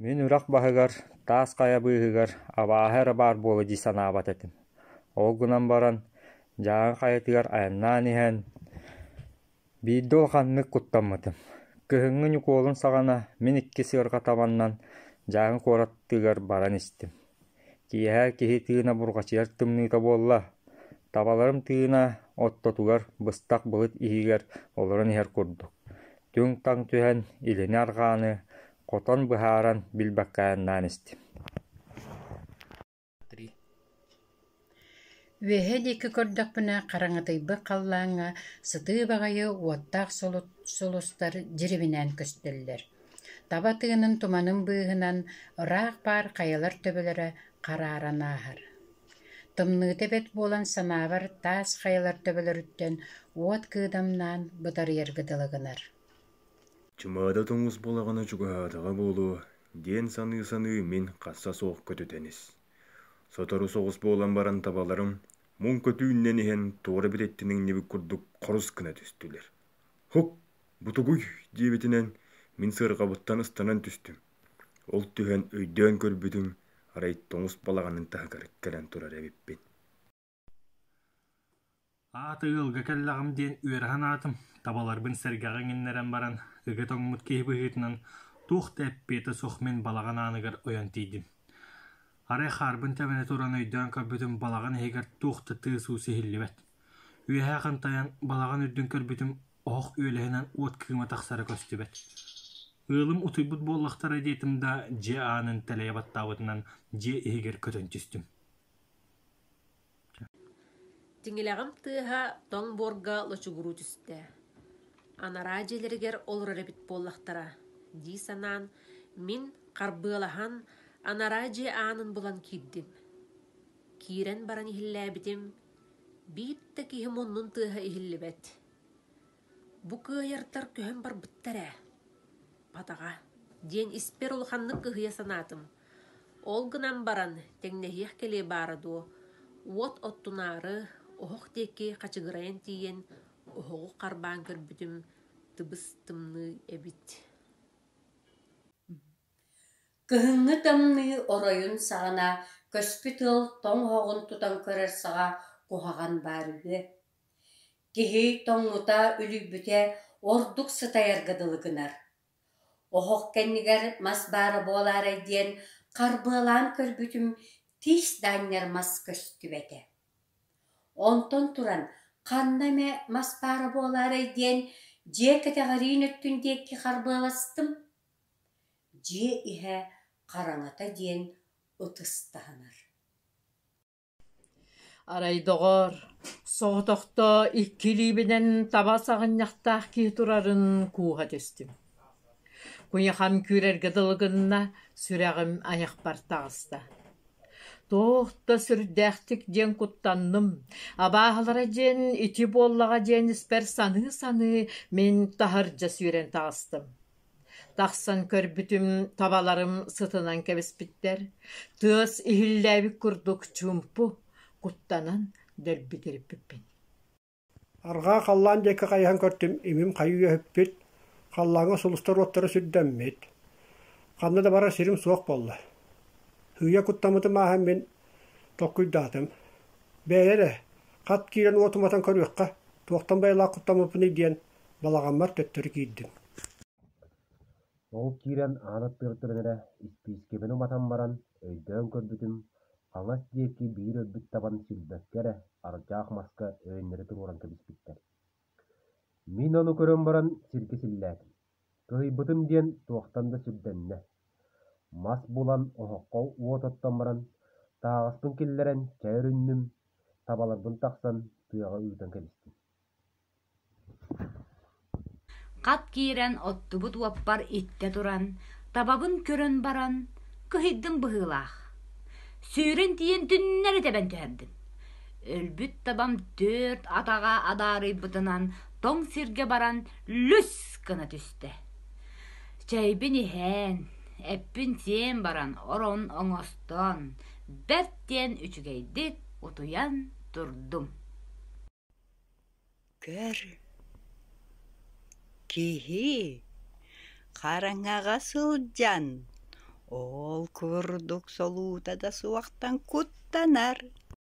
Мин үрэх баһыгар, таас хайа быыһыгар абааһы эрэ баар буолуо дии санаабат этим. Ол гынан баран, Дьааҥы хайатыгар айаннаан иһэн, биирдэ улаханнык куттаммытым. Кыһыҥҥы Ньукуолун саҕана мин икки сыарҕа табаннан Дьааҥы куоратыгар баран истим. Киэһэ киһи тыына бурҕачыйар тымныыта буолла. Табаларым тыына ортотугар быстах былыт иһигэр олорон иһэр курдук, түҥ-таҥ түһэн илини-арҕааны хотон быһааран билбэккэ айаннаан истим. Үөһэ диэки көрдөхпүнэ, хараҥатыйбыт халлааҥҥа сытыы баҕайы уоттаах сулустар дьирибинээн көстөллөр, таба тыынын туманын быыһынан ыраах баар хайалар төбөлөрө харааран ааһар. Тымныыта бэрт буолан санаабар таас хайалар төбөлөрүттэн уот кыыдамнаан бытарыйарга дылы гынар. Чымаада тоҥус балаҕана чугаһаатаҕа буолуо диэн саныы-саныы мин харса суох көтүтэн ис. Сотору соҕус буолан баран табаларым муҥ көтүүннэн иһэн туора бириэттэн иҥнибит курдук хорус гына түстүлэр. «Һук, бу тугуй?» диэбитинэн мин сыарҕабыттан ыстанан түстүм. Ол түһэн өйдөөн көрбүтүм, арай тоҥус балаҕанын таһыгар кэлэн турар эбиппин. Аата ыалга кэллэҕим диэн үөрэ санаатым, табаларбын сэргэҕэ иҥиннэрэн баран, ыга тоҥмут киһи быһыытынан туох да эппиэтэ суох мин балаҕан ааныгар ойон тиийдим. Арай хаарбын тэбэнэ туран өйдөөн көрбүтүм балаҕан иһигэр туох да тыас-уус иһиллибэт. Үөһээ хантайан балаҕан үрдүн көрбүтүм оһох үөлэһинэн уот кыыма тахсара көстүбэт. Ыалым утуйбут буоллахтара диэтим да, дьиэ аанын тэлэйэ баттаабытынан дьиэ иһигэр көтөн түстүм. Тиҥилэҕим тыаһа тоҥ буорга лочугуруу түстэ, анараа дьиэлэригэр олорор эбит буоллахтара дии санаан, мин харбыалаһан анараа дьиэ аанын булан киирдим. Киирэн баран иһиллээбитим, биир да киһи муннун тыаһа иһиллибэт. Бу кыайартар көһөн барбыттар ээ, батаҕа диэн испэр улаханнык кыһыйа санаатым. Ол гынан баран тэҥнэһиэх кэлиэ баара дуо, уот оттунаары оһох диэки хачыгырайан тиийэн оһоҕу харбаан көрбүтүм тыбыс-тымныы эбит. Кыһыҥҥы тымныы оройун саҕана көспүт ыал тоҥ оһоҕун тутан көрөр саҕа куһаҕан баар үһүө. Киһи тоҥмута, үлүйбүтэ ордук сытайарга дылы гынар. Оһох кэннигэр мас баара буолаарай диэн харбыалаан көрбүтүм, тиис да анньар мас көстүбэтэ. Онтон туран ханна эмэ мас баара буолаарай диэн дьиэ кэтэҕэриин өттүн диэки харбыаластым. Дьиэ иһэ хараҥата диэн ытыс таһынар. Арай, доҕоор, соҕотохто икки илиибинэн таба саҕынньахтаах киһи турарын кууһа түстүм. Куйахам күүрэргэ дылы гынна, сүрэҕим айахпар таҕыста. Туох да сүрдээхтик диэн куттанным, абааһылара диэн ити буоллаҕа диэн испэр саныы-саныы мин таһырдьа сүүрэн таҕыстым. Тахсан көрбүтүм, табаларым сытынан кэбиспиттэр, тыас иһиллээбит курдук чуумпу, куттанан дэлби тириппиппин. Арҕаа халлаан диэки хайыһан көртүм, имим хайыы үөһүппүт, халлааҥҥа сулустар уоттара сүрдэммит. Ханна да барар сирим суох буолла. Сыыйа куттаммытым ааһан мин толкуйдаатым. Бэйэ эрэ, хат киирэн уот уматан көрүөххэ, туохтан байылаах куттаммыппыный диэн балаҕаммар төттөрү киирдим. Ол киирэн аан аттыгар туран эрэ, испиискэбин уматан баран, өйдөөн көрбүтүм, хаҥас диэки биир өлбүт табаны сирбэккэ эрэ ардьаах маска өйөннөрө туруоран кэбиспиттэр. Мин ону көрөн баран сиргэ силлээтим. Кыһыйбытым диэн туохтан да сүрдэннэ. Мас булан оһоххо уот оттон баран, таһаҕаспын киллэрэн чэй өрүннүм, табаларбын тахсан тыаҕа ыытан кэбистим. Хат киирэн оттубут уоппар иттэ туран, табабын көрөн баран, кыһыйдым быһыылаах. Сүүрэн тиийэн түннэри тэбэн түһэрдим. Өлбүт табам түөрт атаҕа адаарыйбытынан тоҥ сиргэ баран лүс гына түстэ. Чэйбин иһэн, эппин сиэн баран орон оҥостон, бэрт диэн үчүгэйдик утуйан турдум. Көр, киһи хараҥаҕа сылдьан, Ол курдук солуута да суохтан куттанар.